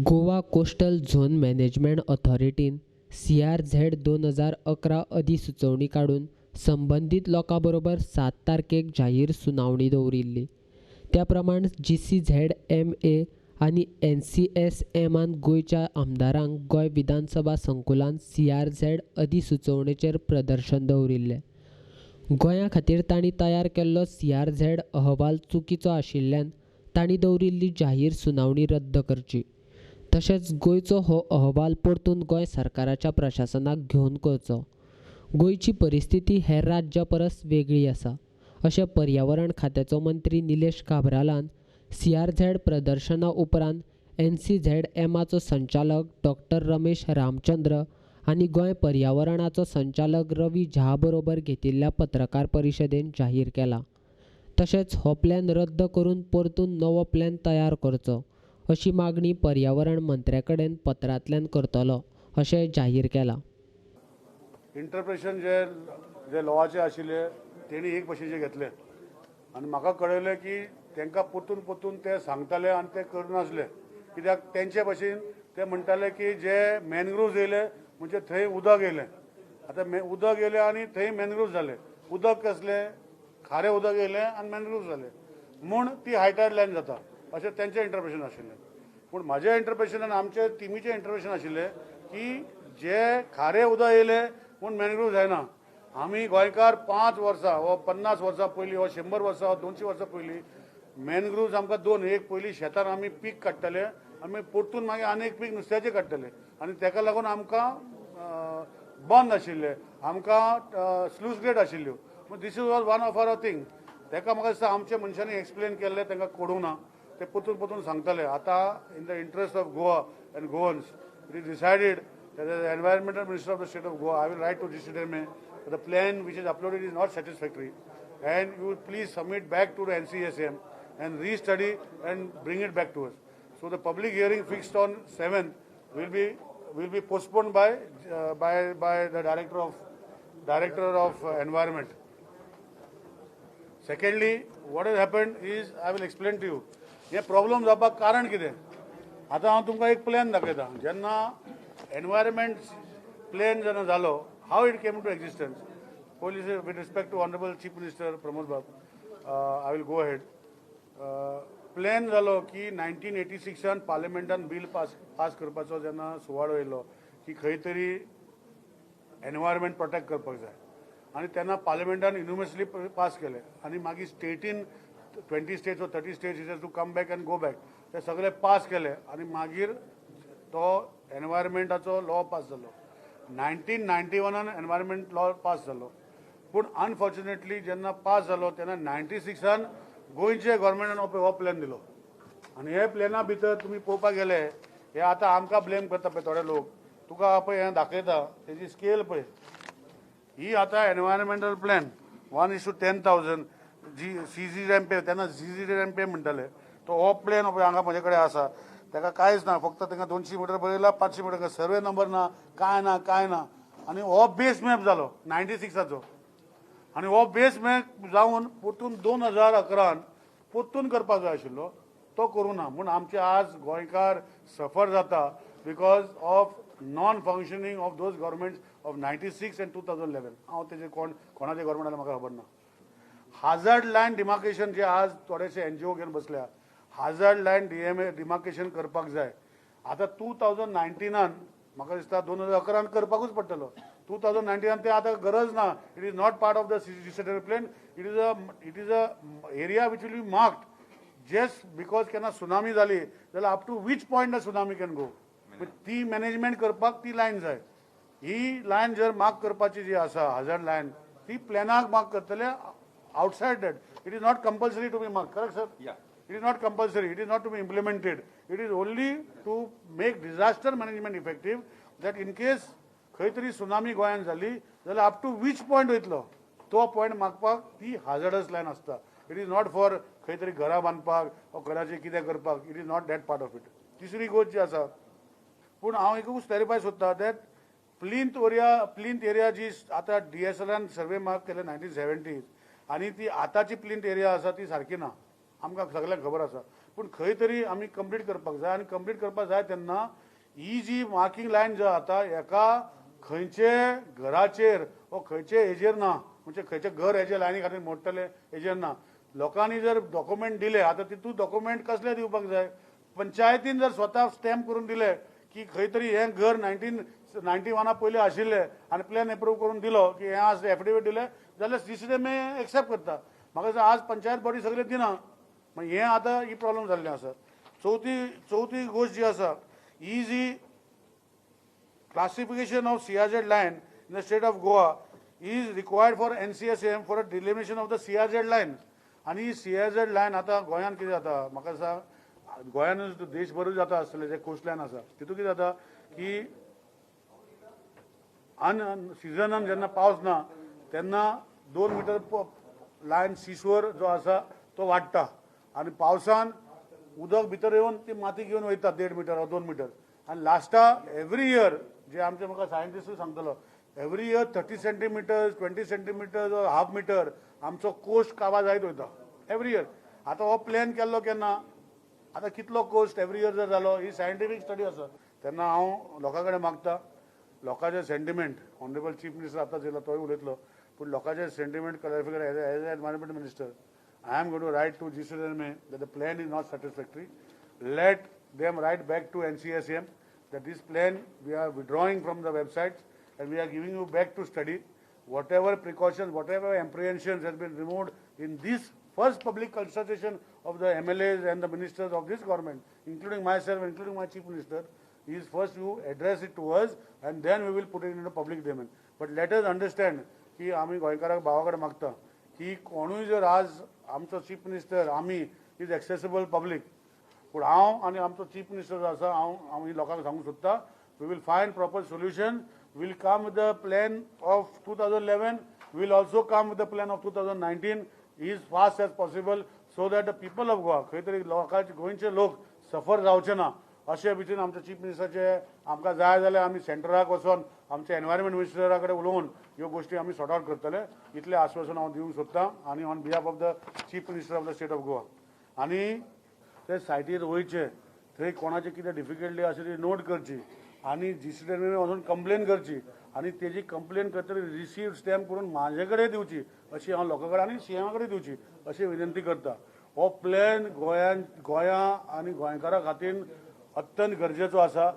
Goa coastal zone management ऑथॉरिटीन CRZ 2011 अधिसुचोवणी काडून संबंदीत लोकां बरोबर 7 तारखेक जाहीर सुनावणी दवरिल्ली. त्या प्रमाण जीसीझॅडएमए आनी एनसीएसएमान गोंयच्या आमदारांक गोंय विधानसभा संकुलान सीआरझॅड अधिसुचोवणेचेर प्रदर्शन दवरिल्लें. गोंया खातीर तांणी तयार केल्लो सीआरझॅड अहवाल चुकीचो आशिल्ल्यान तांणी दवरिल्ली जाहीर सुनावणी रद्द करची. तशेंच गोंयचो हो अहवाल परतून गोंय सरकाराच्या प्रशासनाक घेवन करचो. गोंयची परिस्थिती हेर राज्या परस वेगळी आसा अशें पर्यावरण खात्याचो मंत्री निलेश काब्रालान सीआरझॅड प्रदर्शना उपरांत एनसीझॅडएमाचो संचालक डॉक्टर रमेश रामचंद्र आनी गोंय पर्यावरणाचो संचालक रवी झा बरोबर घेतिल्ल्या पत्रकार परिशदेंत जाहीर केलां. तशेंच हो प्लॅन रद्द करून परतून नवो प्लॅन तयार करचो अशी मागणी पर्यावरण मंत्र्या कडेन पत्रांतल्यान करतलो अशें जाहीर केलां. इंटरप्रिटेशन जे जे लॉवाचे आशिल्ले, तेणी एक भशेचे घेतले आनी म्हाका कळयलें की तांकां परतून परतून ते सांगताले आनी ते करनासले, कित्याक तेंचे भशेन ते म्हणटाले की जे मॅनग्रुव्ज येयले म्हणजे थंय उदक येयलें. आतां उदक येयलें आनी थंय मॅनग्रुव्ज जाले. उदक कसलें? खारें उदक येयलें आनी मॅनग्रुव्ज जाले म्हूण ती हायटायड लायन जाता अशें तेंचें इंटरप्रिटेशन आशिल्लें. पूण म्हाजें इंटरप्रिटेशन आनी आमचे टिमीचें इंटरप्रिटेशन आशिल्लें की जे खारें उदक येयलें म्हूण मॅनग्रुव्ज जायना. आमी गोंयकार 5 वर्सां वा 50 वर्सां पयलीं वा 100 वर्सां वा 200 वर्सां पयलीं मॅनग्रुव्ज आमकां दोन, एक पयलीं शेतान आमी पीक काडटले, आमी परतून मागीर आनी एक पीक नुस्त्याचें काडटले आनी तेका लागून आमकां बंद आशिल्ले, आमकां स्लूस गेट आशिल्ल्यो. This is one of our thing. तेका म्हाका दिसता आमच्या मनशांनी एक्सप्लेन केल्लें तांकां कळूंक ना, ते परतून परतून सांगताले. आतां in the interest of Goa and Goans, it is decided that the environmental minister of the state of Goa, I will write to GCZMA, the plan which is uploaded is not satisfactory and you will please submit back to the NCSM and restudy and bring it back to us. So the public hearing fixed on 7th will be postponed by the director of environment. Secondly, what has happened is I will explain to you. हे problem जावपाक कारण कितें, आतां हांव तुमकां एक plan दाखयता. जेन्ना एनवायरमेंट प्लॅन जेन्ना जालो, how it came to existence, पयलीं with respect to honourable Chief Minister Pramod Bab, I will go ahead. Plan जालो की 1986 पार्लिमेंटान बील पास करपाचो जेन्ना सुवाळो येयलो की खंय तरी एनवायरमेंट प्रोटेक्ट करपाक जाय आनी तेन्ना पार्लिमेंटान युनॅनिमसली पास केले आनी मागीर स्टेटीन 20 states or 30 states is to come back and go back, ते सगळे पास केले आनी मागीर तो एनवायरमेंटाचो लॉ पास जालो. 1991 एनवायरमेंट लॉ पास जालो, पूण अनफॉर्च्युनेटली जेन्ना पास जालो तेन्ना 96 गोंयचे गव्हर्मेंटान हो प्लॅन दिलो आनी हे प्लॅना भितर तुमी पळोवपाक गेले, हे आतां आमकां ब्लेम करता पळय थोडे लोक. तुका पळय हें दाखयता, तेजी स्केल पळय. ही आतां environmental plan 1:10,000 G CZMP, तेन्ना सीझेडएमपी म्हणटाले. तो हो प्लॅन पळय हांगा म्हजे कडेन आसा. ताका कांयच ना, फक्त तांकां 200 मिटर बरयला, 500 मिटर, सर्वे नंबर ना, कांय ना, कांय ना. आनी हो बेस मॅप जालो 96चो आनी हो बेस मॅप जावन परतून 2011 परतून करपाक जाय आशिल्लो, तो करूं ना म्हूण आमचे आज गोंयकार सफर जाता because of non functioning of those governments of 96 and 2011. हांव तेजे कोण कोणाचे गव्हर्मेंट आल्या म्हाका खबर ना. हाझर्ड लायन डिमार्केशन जे आज थोडेशे एनजीओ घेवन बसल्या, हाझर्ड लायन डीएमए डिमार्केशन करपाक जाय. आतां 2019 म्हाका दिसता 2011 करपाकूच पडटलो. 2019 ते आतां गरज ना. It is not part of the GCZMA plan. It is a area which will be marked just because केन्ना सुनामी जाली जाल्यार up to which point the tsunami can go, ती मॅनेजमेंट करपाक ती लायन जाय. ही लायन जर मार्क करपाची जी आसा हजर्ड लायन, ती प्लॅनाक मार्क करतले. Outside that, it is not compulsory to be mark, correct, sir? Yeah. It is not compulsory, it is not to be implemented. It is only to make disaster management effective, that in case खंय तरी tsunami गोंयांत जाली जाल्यार up two which point वयतलो तो point मागपाक ती हाजर्डस line आसता. It is not for खंय तरी घरां बांदपाक वा घराचें कितें करपाक. It is not that part of it. तिसरी गोश्ट जी आसा, पूण हांव एकूच क्लॅरिफाय सोदता that plinth area जी आतां डीएसएलआरान सर्वे मार्क केले 1970s आनी ती आतांची प्लिंथ एरिया आसा ती सारकी ना, आमकां सगल्यांक खबर आसा. पूण खंय तरी आमी कंप्लीट करपाक जाय आनी कंप्लीट करपाक जाय तेन्ना ही जी मार्कींग लायन जी आता एका खंयचे घराचेर वो खंयचे हेजेर ना, म्हणजे खंयचे घर हेजे लायनी खातीर मोडटले हेजेर ना. लोकांनी जर डॉक्युमेंट दिले आतां तितून डॉक्युमेंट कसले दिवपाक जाय? पंचायतीन जर स्वता स्टॅम्प करून दिले की खंय तरी हें घर 1991 पयलीं आशिल्लें आनी प्लॅन एप्रूव करून दिलो की हें आज एफिडेवीट दिलें जाल्यार GCDMA accept करता. म्हाका दिसता आज पंचायत बॉडी सगळे दिना, मागीर हें आतां ही प्रॉब्लम जाल्ली आसा. चवथी गोश्ट जी आसा ही जी classification of CRZ line in the state of Goa is required for NCSM for a delimitation of the CRZ line. आनी ही CRZ line आतां गोंयांत कितें जाता म्हाका दिसता गोंयानूच देशभरूय जाता आसतलें, जे कोस्ट लायन आसा तितूंत कितें जाता की अन सिजनान जेन्ना पावस ना तेन्ना 2 मिटर लायन सिशोर जो आसा तो वाडटा आनी पावसान उदक भितर येवन ती माती घेवन वयता 1.5 मिटर वा 2 मिटर. आनी लास्टा एवरी इयर जे आमचे म्हाका सायंटिस्टूय सांगतलो every year 30 centimetres 20 centimetres or half metre आमचो कोस्ट काबा जायत वयता एवरी इयर. आतां हो प्लॅन केल्लो केन्ना, आतां कितलो कोस्ट एवरी इयर जर जालो ही सायंटिफीक स्टडी आसा. तेन्ना हांव लोकां कडेन मागता लोकांचे सेंटिमेंट, ऑनरेबल चीफ मिनिस्टर आतां येयलो तोय उलयतलो, पूण लोकांचे sentiment clarification as a environment minister I am going to write to GCDMA that the plan is not satisfactory. Let them write back to NCSM that this plan we are withdrawing from the websites and we are giving you back to study. Whatever precautions, whatever apprehensions has been removed in this first public consultation of the MLAs and the ministers of this government, including myself, including my chief minister, is first you address it to us and then we will put it in the public domain. But let us understand की आमी गोंयकाराक भावा कडेन मागता की कोणूय जर आज आमचो चीफ मिनिस्टर आमी is accessible public, पूण हांव आनी आमचो चीफ मिनिस्टर जो आसा हांव आमी लोकांक सांगूंक सोदता we will find proper solution, will come with the plan of 2011, will also come with the plan of 2019 is fast as possible so that the people of Goa खंय तरी लोकांचे गोंयचे लोक सफर जावचे ना अशे भितर आमच्या चीफ मिनिस्टराचे आमकां जाय जाल्यार आमी सेंटराक वचोन आमच्या एनवायरमेंट मिनिस्टरा कडेन उलोवन ह्यो गोश्टी आमी सॉर्ट आवट करतले इतलें आश्वासन हांव दिवंक सोदता आनी on behalf of the chief minister of the state of Goa. आनी ते सायटीर वयचे थंय कोणाचे कितें डिफिकल्टी आसा ती नोट करची आनी GCDMA वचून कंप्लेन करची आनी तेजी कंप्लेन करतरी रिसीव स्टॅम्प करून म्हाजे कडेन दिवची अशी हांव लोकां कडेन आनी सीएमा कडेन दिवची अशी विनंती करता. हो प्लॅन गोंया आनी गोंयकारां खातीर अत्यंत गरजेचो आसा.